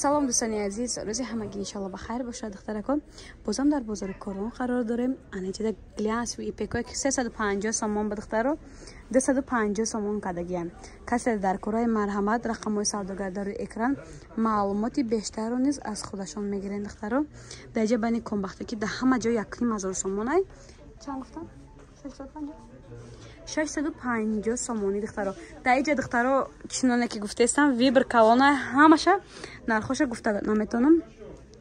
Салом дӯстони азиз, рӯзи ҳамагӣ иншалло ба хайр бошад. Духтаракон, бозам дар бозори Корвон қарор дорем. Анаҷида глянсви ипекое ки 350 сомон ба духтаро 250 сомон кардагиям. Касе дар кораи марҳамат, рақамҳои савдогар дар рӯи экран, маълумоти бештарро низ аз худашон мегирен. Духтаро, дар ҷа бани комбахто ки дар ҳама ҷо 1500 сомонай. Чанд гуфтам? 650? 650 сомонӣ, духтаро. Дар иҷа, духтаро, чуноне ки гуфтаистам, вибр калона, ҳамаша нархоша гуфта наметонам.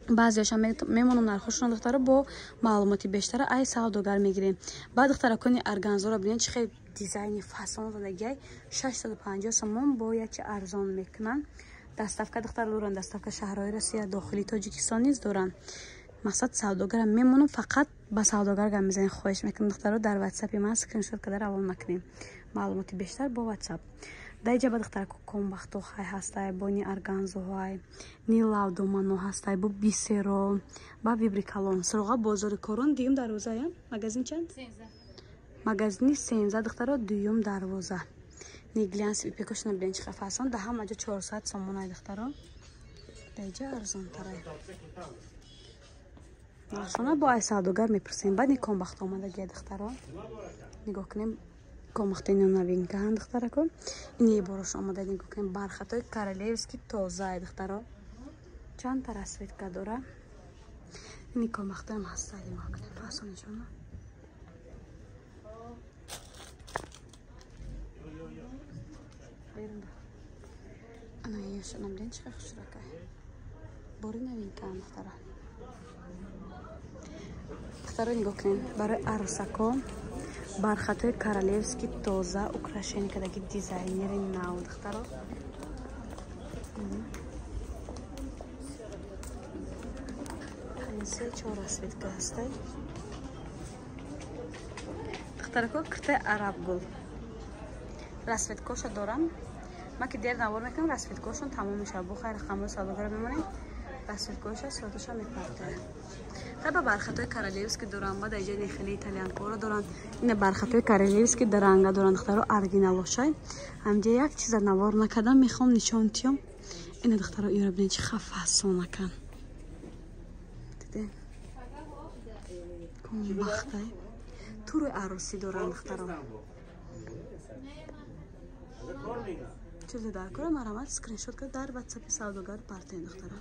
Баъзеоша мемонам нархошона, духтаро, бо маълумоти бештара ай савдогар мегирем. Баъд, духтаракони, органзоро бинед, чӣ хел дизайни фасон задагиай, 650 сомон, бо ячи арзон мекунанд. Доставка, духтаро, доранд, доставка шаҳрҳои Россия, дохили Тоҷикистон низ доранд. Мақсад, савдогарам мемонам, фақат ба савдогар гап мезанем. Хоҳиш мекунам, духтаро, дар ватсапи ман скриншот карда равон накунем, маълумоти бештар бо ватсап. Дар иҷа ба духтарако комбахто хай ҳастай, бо ни органзоҳай, ни лавдомано ҳастай, бо бисеро, ба вибри калон. Суроға бозори Корон, дуюм дарвоза. Я магазин чанд? Магазини 13, духтаро, дуюм дарвоза. Ни глянс ипекошона бинед, чӣ хафасон, дар ҳама ҷо 400 сомонай, духтаро, дар иҷа арзонтарай. Нархона бо ай савдогар мепурсем. Баъд ни комбахт омадагия, духтаро, нигоҳ кунем, комбахта ино новинкаанд, духтарако, ини борош омада. Нигоҳ кунем, бархатои королевский тозаи, духтаро, чандта расцветка дора. Ини комбахтаам ҳаста, нигоҳ кунем, фасонишона. Ана яшонам бинед, чӣ хушракай, бори новинкаанд, духтаро. Духтаро, нигоҳ кунед, барои арӯсако бархатҳои королевский тоза, украшение кардаги, дизайнери нав, духтаро. Се чор расцветка ҳастай, духтарако. Киртаи арабгул расцветкоша дорам. Ман ки дер навор мекунам, расцветкошон тамом мешавад. Бо хайр, рақамҳои савдогара мемонем, расцветкоша сураташа мепартоям. Хай, ба бархатҳои королевский доранд, ба дар иҷа хеле итальянкоро доранд. Ина бархатҳои королевский даранга доранд, духтаро, оригиналошай. Ҳамҷа як чиза навор накардам, мехоҳам нишон тиём. Ина, духтаро, инро бинед, чӣ хафасонакан, дидем, комбахтай, турои арӯсӣ доранд, духтаро. Чизе дар кора, марҳамат, скриншот кард, дар ватсапи савдогар партоен, духтаро.